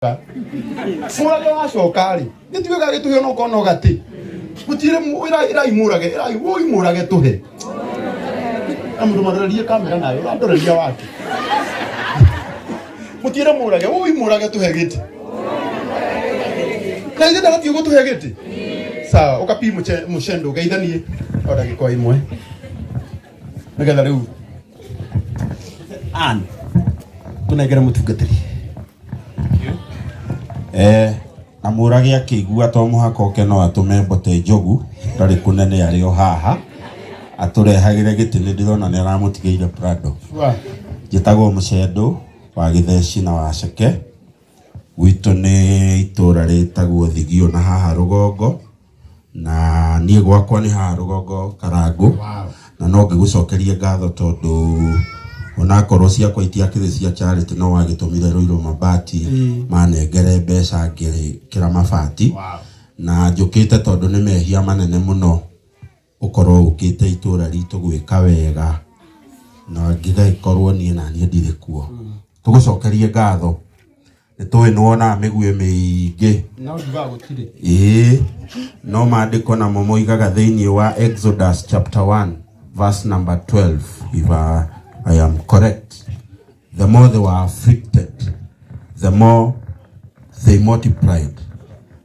Mũrage wacoka rĩ, nĩ tuĩka gĩtũhe no kono gatĩ. Gũtirĩ ĩrai mũrage, ĩrai woi mũrage tũhe. Na mũndũ marorerie kamera nayo, ũrandoreria wake. Mũtiĩre mũrage, woi mũrage tũhe gĩtĩ. Na ithe ndagatiĩ gũtũhe gĩtĩ. Sawa, ũkapi mũcendo geithanie o ndagĩka o ĩmwe. Nĩgetha rĩu Ann tũnengere mũtungatĩri. Eh, na mũrage akĩigua to mũhaka oke no atũme mbote njogu ndarĩ kũnene arĩ o haha atũrehagĩre gĩtĩ nĩ ndĩrona nĩ aramũtigĩire Prado. Njĩtagwo Mũcendũ wa Gĩtheci na wa Ceke. Gwitũ nĩ itũra rĩtagwo Thigio na haha rũgongo na niĩ gwakwa nĩ haha rũgongo Karangũ. Na no ngĩgũcokerie ngatho tondũ onakorwo ciakwa itiakĩrĩ cia charity no wagĩtũmire Ruiru Mabati manengere mbeca ngĩkĩra mabati. Na njũkĩte tondũ nĩ mehia manene mũno ũkorwo ũkĩte itũra ritũ gwĩka wega na ngĩgagĩkorwo niĩ na niĩ ndirĩ kuo. Tũgũcokerie ngatho nĩ tũĩ nĩ wonaga mĩguĩ mĩingĩ. No njugaga gũtirĩ. Ĩĩ, no maandĩko namo moigaga thĩinĩ wa Exodus chapter 1 verse number 12 if I am correct, the more they were afflicted the more they multiplied.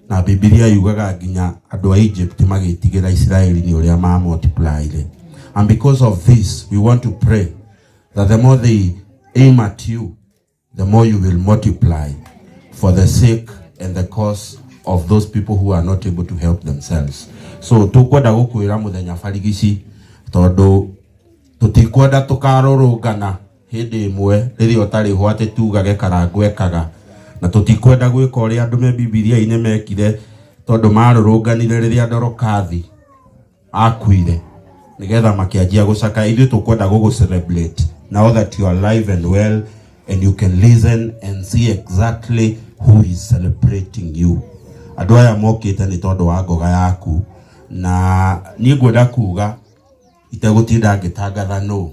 Na Bibilia yugaga nginya andũ a Egypt magĩtigĩra Isiraeli nĩ ũrĩa ma multiplied. And because of this we want to pray that the more they aim at you, the more you will multiply for the sake and the cause of those people who are not able to help themselves. So tukwenda gukwira muthenya barigici tondu tutikwenda tukarurungana hindi imwe riria utari ho ati tugage Karangũ ekaga, na tutikwenda gwika uria andu me Bibilia-ini mekire tondu marurunganire riria Dorokathi akuire nigetha makianjia gucaka. Ithuĩ tukwenda gugu celebrate now that you are alive and well and you can listen and see exactly who is celebrating you. Andũ aya mokĩte nĩ tondũ wa ngoga yaku, na niĩ ngwenda kuga itegũtinda ngĩtangatha no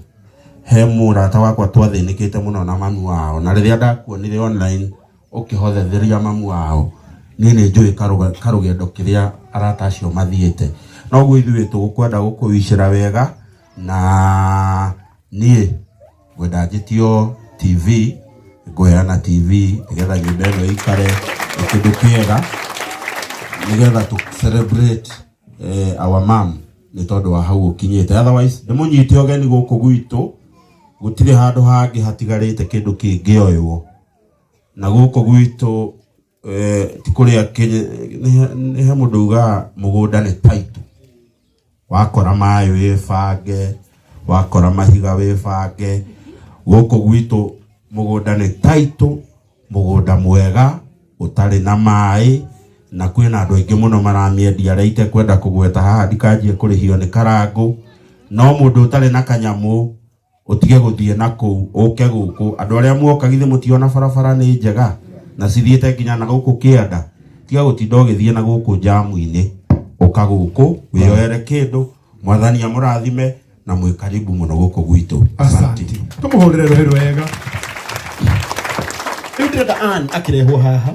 he mũrata wakwa twathĩnĩkĩte mũno na mamu wao, na rĩrĩa ndakuonire online ũkĩhothetheria mamu wao, niĩ nĩ njũĩ karũgendo kĩrĩa arata acio mathiĩte. Noguo ithuĩ tũgũkwenda gũkũwicĩra wega, na niĩ ngwenda njĩtio TV, ngũheana TV nĩgetha nyũmba ĩno ĩikare ĩ kĩndũ kĩega, nĩgetha tũ celebrate our mom nĩ tondũ wa hau ũkinyĩte. Otherwise ndĩmũnyite ũgeni gũkũ gwitũ, gũtirĩ handũ hangĩ hatigarĩte kĩndũ kĩngĩoywo na gũkũ gwitũ ti kũrĩa nĩ he mũndũ ugaga mũgũnda nĩ title, wakora maĩ wĩbange, wakora mahiga wĩbange. Gũkũ gwitũ mũgũnda nĩ title, mũgũnda mwega ũtarĩ na maĩ, na kwĩna andũ aingĩ mũno maramĩendia arĩa itekwenda kũgweta haha ndikanjie kũrĩhio nĩ Karangũ. No mũndũ ũtarĩ na kanyamũ ũtige gũthiĩ na kũu ũke gũkũ. Andũ arĩa muoka githĩ mũtiona barabara nĩ njega na cithiĩte nginya na gũkũ kĩanda, tiga gũtinda ũgĩthiĩ na gũkũ jamu-inĩ, ũka gũkũ wĩyoere kĩndũ. Mwathani amũrathime na mwĩ karibu mũno gũkũ gwitũ. Asante. Tũmũhũrĩre rũhĩ rwega. Rĩu ndĩrenda Ann akĩrehwo haha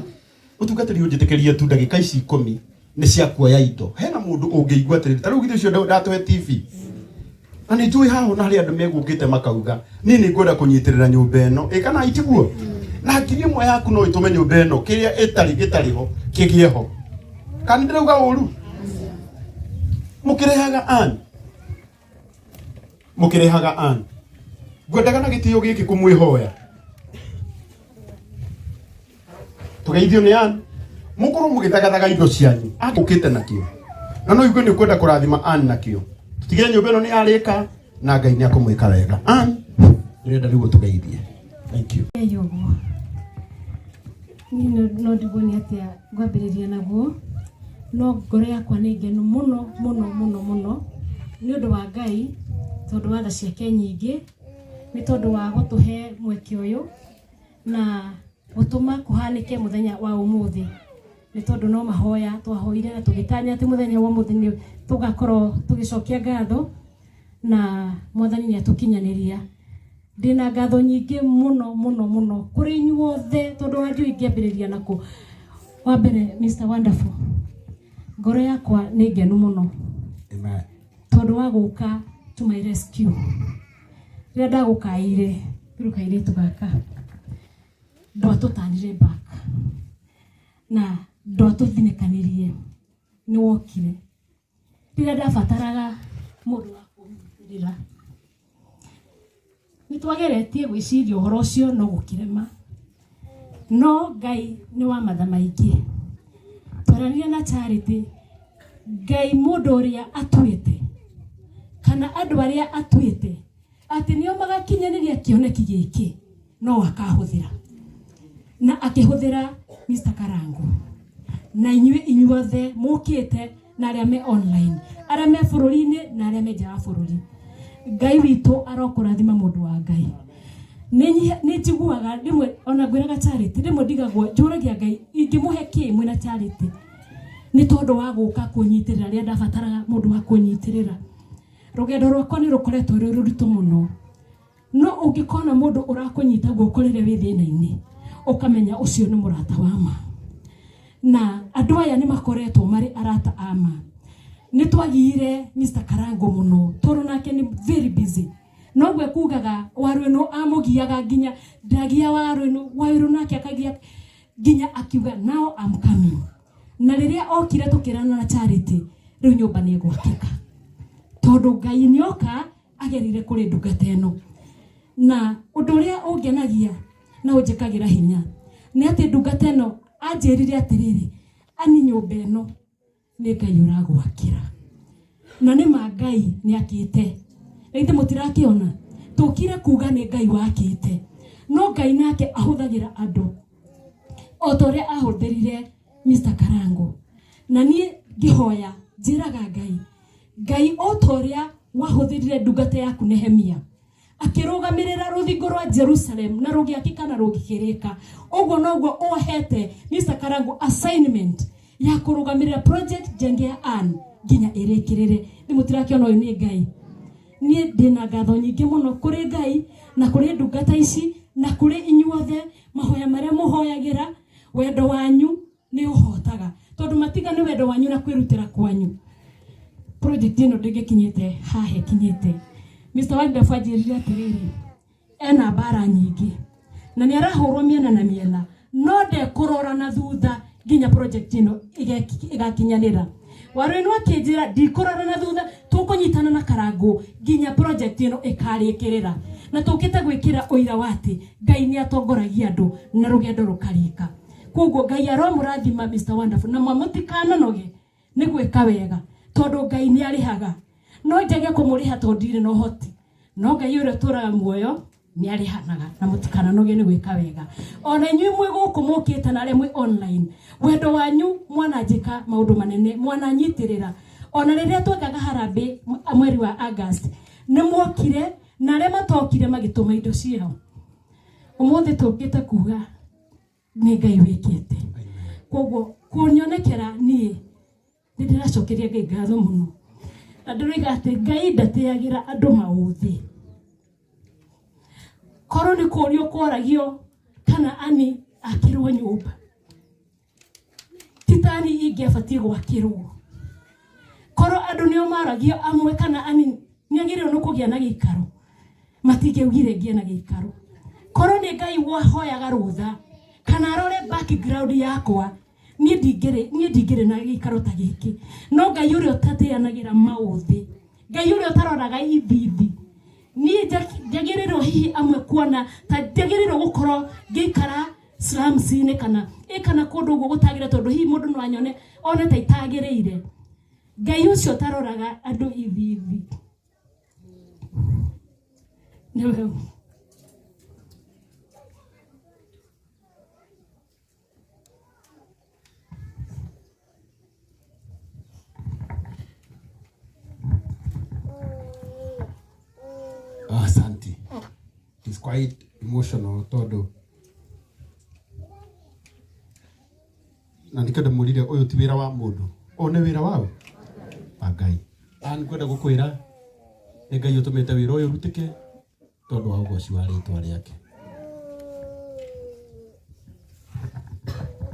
ũtungatĩri ũnjĩtĩkĩrie tu ndagĩka ici 10 nĩ cia kuoya indo. Hena mũndũ ũngĩigua atĩrĩrĩ, ta rĩu githĩ ũcio ndatũhe TV, na nĩ njũĩ haha ona harĩ andũ megũkĩte makauga niĩ nĩ ngwenda kũnyitĩrĩra nyũmba ĩno ĩ kana itiguo, na 1,000 yaku no ĩtũme nyũmba ĩno kĩrĩa ĩtarĩ gĩtarĩ ho kĩgĩe ho. Kana ndĩrauga ũru? Mũkĩrehaga Ann, mũkĩrehaga Ann, ngwendaga na gĩtĩo gĩkĩ kũmwĩhoya tũgeithio nĩ Ann, mũkorwo mũgĩthagathaga indo cianyu akũkĩte nakĩo, na no igue nĩ ũkwenda kũrathima Ann nakĩo. Tũtigĩre nyũmba ĩno nĩ yarĩka na Ngai nĩ akũmwĩka wega. Ann, ndĩrenda rĩu ũtũgeithie. Thank you. Ũguo niĩ no ndigwo nĩ atĩa ngwambĩrĩria naguo, no ngoro yakwa nĩ ngenu mũno mũno mũno mũno nĩ ũndũ wa Ngai, tondũ wa tha ciake nyingĩ, nĩ tondũ wa gũtũhe mweke ũyũ na gũtũma kũhanĩke mũthenya wa ũmũthĩ, nĩ tondũ no mahoya twahoire na tũgĩtanya atĩ mũthenya wa ũmũthĩ nĩ tũgakorwo tũgĩcokia ngatho, na mwathani nĩ atũkinyanĩria. Ndĩna ngatho nyingĩ mũno mũno mũno kũrĩ inyuothe, tondũ wa ndiũĩ ingĩambĩrĩria nakũ. Wa mbere, Mr Wonderful, ngoro yakwa nĩ ngenu mũno. Amen. Tondũ wa gũka to my rescue rĩrĩa ndagũkaire through kairĩtu gaka, ndwatũtanire back na ndwatũthinĩkanirie, nĩ wokire rĩrĩa ndabataraga mũndũ wa kũnyitĩrĩra. Nĩ twageretie gwĩciria ũhoro ũcio no gũkĩrema, no Ngai nĩ wa matha maingĩ. Twaranire na Charity, Ngai mũndũ ũrĩa atuĩte kana andũ arĩa atuĩte atĩ nĩo magakinyanĩria kĩoneki gĩkĩ no akahũthĩra, na akĩhũthĩra Mr Karangu na inyuĩ inyuothe mũkĩte na arĩa me online, arĩa me bũrũri-inĩ na arĩa me nja wa bũrũri. Ngai witũ arokũrathima, mũndũ wa Ngai. Nĩ njiguaga rĩmwe ona ngwĩraga Charity, rĩmwe ndigagwo njũragia Ngai ingĩmũhe kĩ mwĩna Charity nĩ tondũ wa gũka kũnyitĩrĩra rĩrĩa ndabataraga mũndũ wa kũnyitĩrĩra. Rũgendo rwakwa nĩ rũkoretwo rwĩ rũritũ mũno, no ũngĩkona mũndũ ũrakũnyita guoko rĩrĩa wĩ thĩna-inĩ, ũkamenya ũcio nĩ mũrata wa ma, na andũ aya nĩ makoretwo marĩ arata a ma. Nĩ twagire Mr Karango mũno tondũ nake nĩ very busy, noguo kugaga waru ĩno amũgiaga nginya ndagia waru ĩno, waru nake akagia nginya akiuga, "Now I'm coming." Na rĩrĩa okire tũkĩrana na Charity, rĩu nyũmba nĩ ĩgwakĩka tondũ Ngai nĩoka agerire kũrĩ ndungata ĩno. Na ũndũ ũrĩa ũngenagia na ũnjĩkagĩra hinya nĩ atĩ ndungata ĩno anjĩrire atĩrĩrĩ, "Ani, nyũmba ĩno nĩ Ngai ũragwakĩra." Na nĩ ma Ngai nĩ akĩte, na ithe mũtirakĩona tũkire kuga nĩ Ngai wakĩte, no Ngai nake ahũthagĩra andũ o ta ũrĩa ahũthĩrire Mr Karango. Na niĩ ngĩhoya njĩraga Ngai, Ngai, o ta ũrĩa wahũthĩrire ndungata yaku Nehemia akĩrũgamĩrĩra rũthingo rwa Jerusalem na rũgĩakĩka na rũgĩkĩrĩka, ũguo noguo ũhete Mr Karango assignment ya kũrũgamĩrĩra Project Jengea Ann nginya ĩrĩkĩrĩre. Nĩ mũtirakĩona ũyũ nĩ Ngai. Niĩ ndĩna ngatho nyingĩ mũno kũrĩ Ngai na kũrĩ ndungata ici na kũrĩ inyuothe. Mahoya marĩa mũhoyagĩra, wendo wanyu nĩ ũhotaga, tondũ matiga nĩ wendo wanyu na kwĩrutĩra kwanyu, project ĩno ndĩngĩkinyĩte haha ĩkinyĩte. Mr Wonderful anjĩrire atĩrĩrĩ, ena mbara nyingĩ na nĩ arahũrwo mĩena na mĩena, no ndekũrora na thutha nginya project ĩno ĩgakinyanĩra. Waru ĩno akĩnjĩra, "Ndikũrora na thutha, tũkũnyitana na Karangũ nginya project ĩno ĩkarĩkĩrĩra." Na tũkĩte gwĩkĩra ũira wa atĩ Ngai nĩ atongoragia andũ na rũgendo rũkarĩka. Koguo Ngai aromũrathima, Mr Wonderful, na mũtikananoge nĩ gwĩka wega, tondũ Ngai nĩ arĩhaga. No njage kũmũrĩha tondũ ndirĩ na ũhoti, no Ngai ũrĩa ũtũraga muoyo nĩ arĩhanaga. Na mũtikananoge nĩ gwĩka wega. Ona inyuĩ mwĩ gũkũ mũkĩte na arĩa mwĩ online, wendo wanyu mwananjĩka maũndũ manene, mwananyitĩrĩra ona rĩrĩa twekaga harambĩ mweri wa August, nĩ mwokire, na arĩa matokire magĩtũma indo ciao. Ũmũthĩ tũkĩte kuga nĩ Ngai wĩkĩte. Koguo kũnyonekera niĩ nĩ ndĩracokeria Ngai ngatho mũno, na ndĩroiga atĩ Ngai ndatĩagĩra andũ maũthĩ. Korwo nĩ kũrio kwaragio kana ani akĩrwo nyũmba, titani ingĩabatiĩ gwakĩrwo. Korwo andũ nĩo maragia amwe kana ani nĩ agĩrĩirwo nĩ kũgĩa na gĩikaro, matingĩaugire ngĩe na gĩikaro. Korwo nĩ Ngai wahoyaga rũtha kana arore background yakwa, niĩ ndingĩrĩ na gĩikaro ta gĩkĩ. No Ngai ũrĩa ũtatĩanagĩra maũthĩ, Ngai ũrĩa ũtaroraga ithithi, niĩ njagĩrĩirwo hihi amwe kuona ta njagĩrĩirwo gũkorwo ngĩikara slums-inĩ kana ĩ kana kũndũ ũguo gũtagĩrĩire, tondũ hihi mũndũ no anyone one ta itagĩrĩire. Ngai ũcio ũtaroraga andũ ithithi nĩwe. Asante. It's quite emotional tondũ na nikĩo ndĩmũrire, ũyũ ti wĩra wa mũndũ, ũyũ nĩ wĩra waũ wa Ngai. Nĩngwenda gũkwĩra nĩ Ngai ũtũmĩte wĩra ũyũ ũrutĩke. Tondũ wa ũgoci wa rĩtwa rĩake.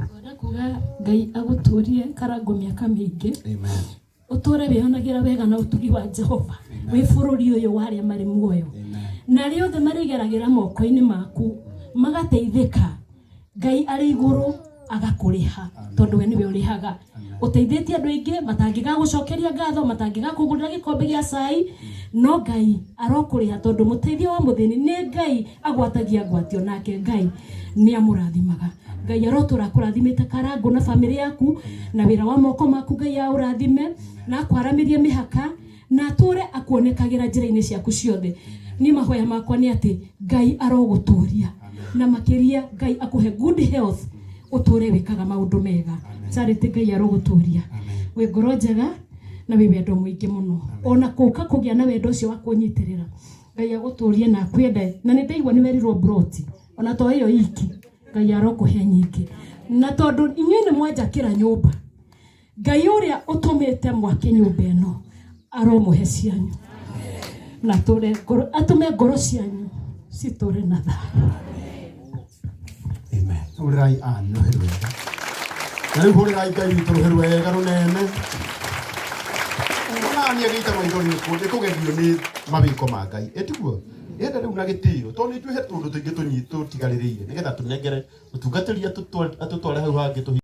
Ngwenda kuga Ngai agũtũrie Karangũ mĩaka mĩingĩ. Amen. Ũtũre wĩonagĩra wega na ũtugi wa Jehova wĩ bũrũri ũyũ wa arĩa marĩ muoyo. Na arĩa othe marĩgeragĩra moko-inĩ maku magateithĩka, Ngai arĩ igũrũ agakũrĩha, tondũ we nĩwe ũrĩhaga. Ũteithĩtie andũ aingĩ matangĩgagũcokeria ngatho, matangĩgakũgũrĩra gĩkombe gĩa cai, no Ngai arokũrĩha, tondũ mũteithia wa mũthĩni nĩ Ngai agwatagia ngwatio, nake Ngai nĩ amũrathimaga. Ngai arotũra akũrathimĩte Karangũ na bamĩrĩ yaku na wĩra wa moko maku. Ngai aũrathime na akwaramĩrie mĩhaka na atũre akuonekagĩra njĩra-inĩ ciaku ciothe. Niĩ mahoya makwa nĩ atĩ Ngai arogũtũria na makĩria Ngai akũhe good health, ũtũre wĩkaga maũndũ mega. Charity, Ngai arogũtũria wĩ ngoro njega na wĩ wendo mũingĩ mũno, ona kũka kũgĩa na wendo ũcio wa kũnyitĩrĩra. Ngai agũtũrie na akwende, na nĩ ndaigua nĩ werirwo broti ona to ĩyo iki, Ngai arokũhe nyingĩ. Na tondũ inyuĩ nĩ mwanjakĩra nyũmba, Ngai ũrĩa ũtũmĩte mwake nyũmba ĩno aromũhe cianyu na atũre ngoro, atũme ngoro cianyu citũre na thayũ. Amen. Hũrĩrai Ann rũhĩ rwega. Na rĩu hũrĩrai Ngai witũ rũhĩ rwega rũnene. Ona niĩ agĩita maithori nĩ kũgegio nĩ mawĩko ma Ngai. Ĩtiguo? Enda rĩu na gĩtĩo tondũ nĩ ithuĩ he tũndũ tũingĩ tũtigarĩrĩire nĩgetha tũnengere mũtungatĩri atũtware hau hangĩ tũhi.